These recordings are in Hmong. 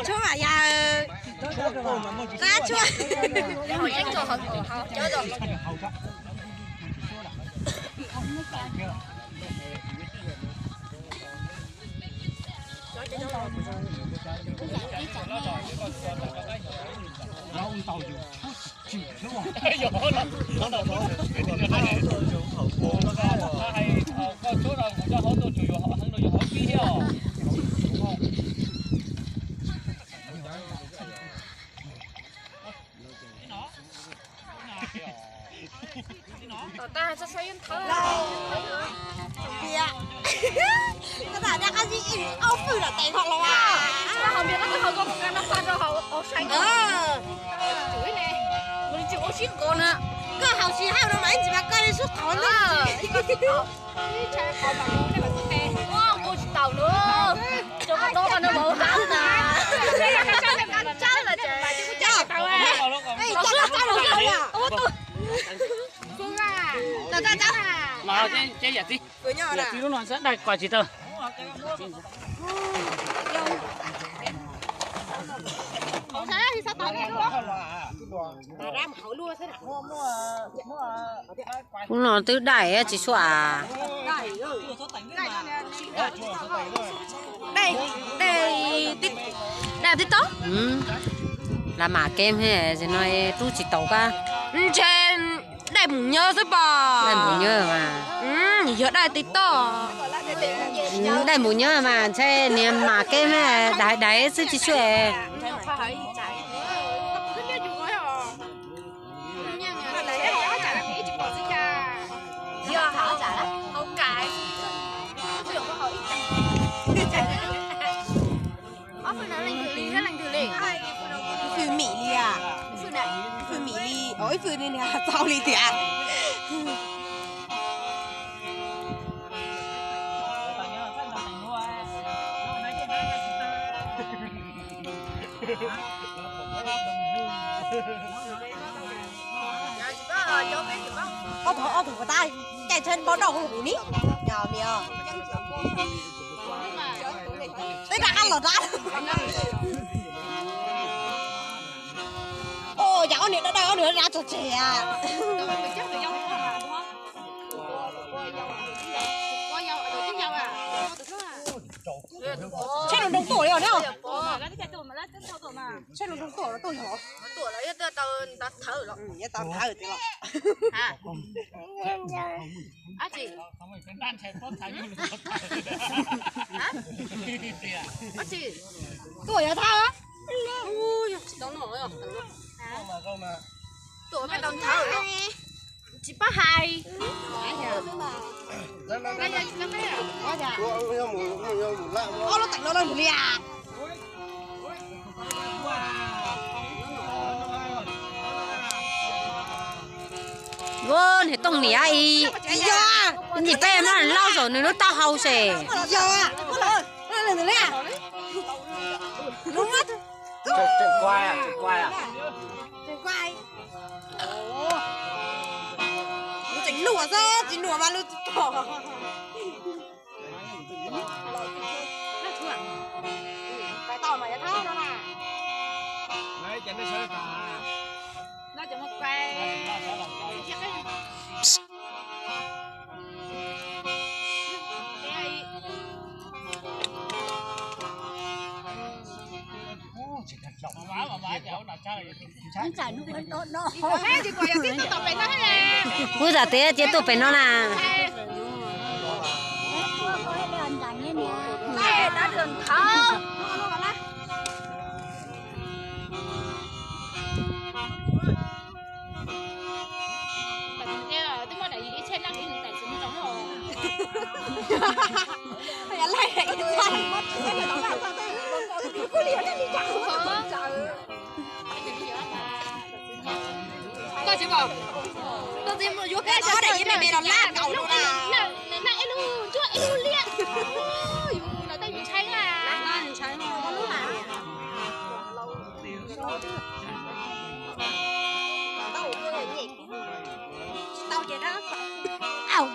Tshuab mas yog qab tshuab. Tom tag txhob saib yeej thawb. Tias koj tham dab qab zib ib ob fwj los tes koj los a. Koj hauv mias koj twb hauv koj mus nqa noj faj rau hauv saib. Ua li tsis ua sib nkaus na. Koj haus tsis hauj no mas ib ntsis mas koj li sub qhov ntag. Ua tsis tau lawm. Cov koj tau tau nws vauv tau na. Mas ces yam txij, yam txij lub no xwb dai kos tsis tau. Lub no twb dai tsis tshuav. Dai tib tau. Lam mam kev he, no rub tsis tau kab. Ntshe dai mus nyob xwb pom. Dai mus nyob mas. Yog dai tib tau. Dai mus nyob mas ntshe niag mam kev me daiv daiv xwb tsis tshuav. Ib fwj mim li a, ib fwj mim li, ib fwj ni niag txaus li tiag. Ob tug, ob tug puas tab caij tsheb npau rauj hu kuv ni, yog mi os. Twb rov qab los rab. Os, yam ob niag dawb dawb ob niag rab tso tseg a. Tsheb nroo nroo tuaj li os ne. Tsheb nroo nroo tuaj los tuaj yog. Tuaj los yog tau thawv los. Yog tau thawv tiag los. Tuaj yog thawv. Tuaj peb tau thawv los. Tsis paub hais. Ob lub teem no lawm mus li as. Ua niag tooj niam i. Yog. Nim peb no lauj zaum nws lub taub hau ces. Yog. Lub tseem luam xwb, tsis luam mas lub tsis pom. Kuv zam tias cia tuaj pem no na. Koj tsis pom, koj tsis mus yuav peb tau daim me me los laj kaus lawm na. Nag ib lub ntsuab ib lub liab. Yus los tej yus ntshai na. Tsis tau ces dab. Au,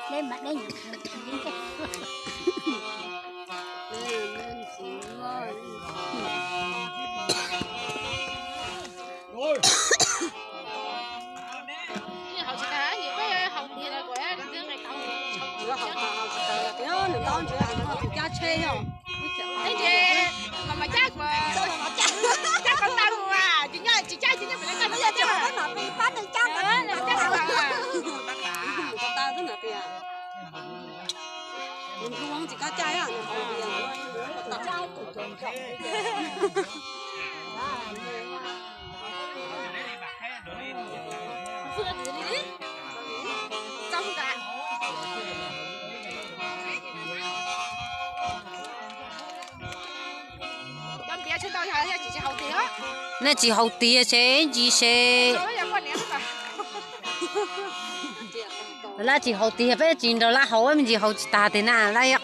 deb mas deb. Haus tsis tas, haus tiag, nws ntaub ntsis tus cab tsheb yog. Ces mas mas cab, cab ko tau, tsis nyob tsis cab tsis nyob pem no, cab ko tau, pab nws cab ko tau, tau tau tub na tias. Nws nplooj tsis kab caj. Nej tsis haus tiag ces ntsis se. Lab tsis haus tiag, peb tsis nrog lab haus, me ntsis haus tsis tas tiag na. Lab,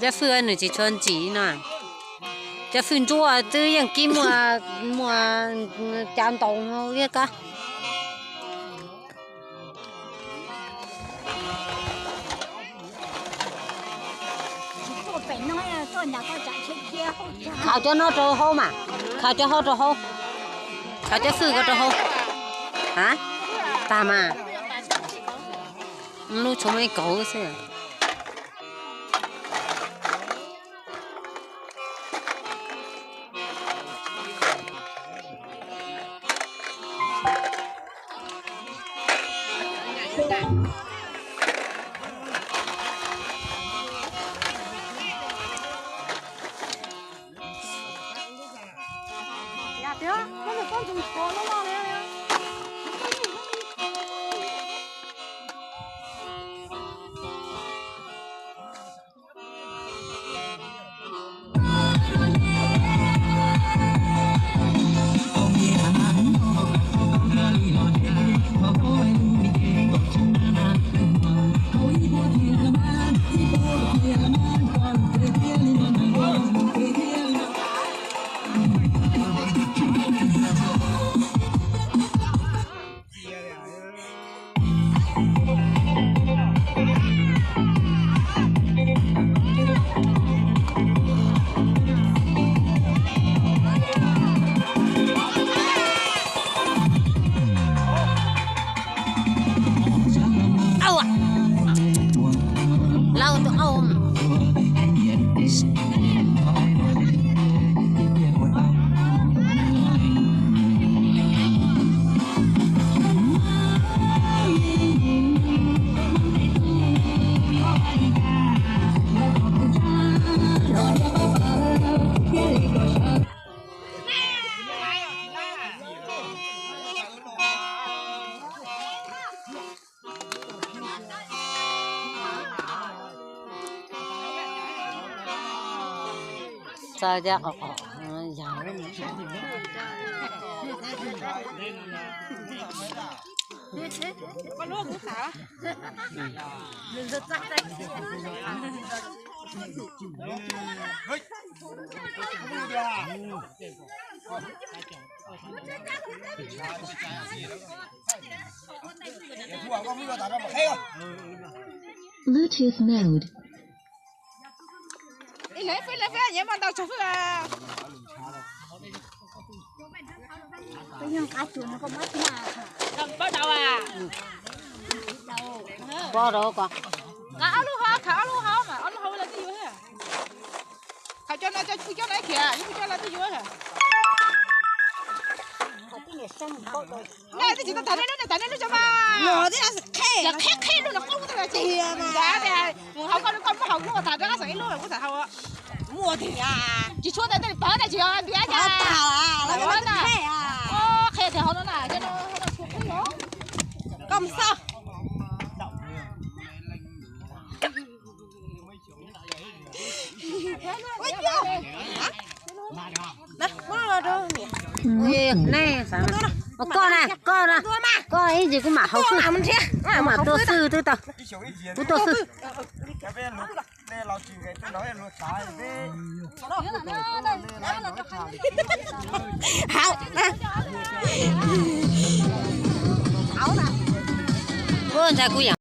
cov fwj nws tsis tshua ntsim no. Cov fwj ntsuab twb yeej kib muaj, muaj cov ntaus no thiab kab. Khaws cov no rau hauv mas, khaws cov hauv rau hauv, khaws cov fwj ko rau hauv. A, tag mas. Lub tshuav muaj ib kaug xwb. Au, lauj tus au. Txawj cab qos qos yog. Bluetooth mode. Ib leeg fwj, leeg fwj nyiam mas ntau tsawg fwj. Pob rau ko. Khaws ob lub hauv, khaws ob lub hauv mas ob lub hauv lawv twb yuav thiab. Khaws cov no, cov fwj cov no khiav, cov fwj cov lawv twb yuav thiab. Nej twb tsis tau tham nej lub, nej tham nej lub tso mas. Qheb qheb lub no qub tau tiag. Mus hauv koj, koj muab hauv kuv tham rau xeem ib lub kuv tham hauv. Tsis tshuav ntawd tej pawg na, tsis yog ntiav cas. Qheb tias hauv no na, cov no hauv no tshuav qheb los. Koj mus xauj. Nej, koj na, koj na, koj ib ntsis kuv mam hauv xwb, kuv mam tuaj xwb twb tau. Kuv tuaj xwb. Hauv, hauv na. Ntxhais kuv yam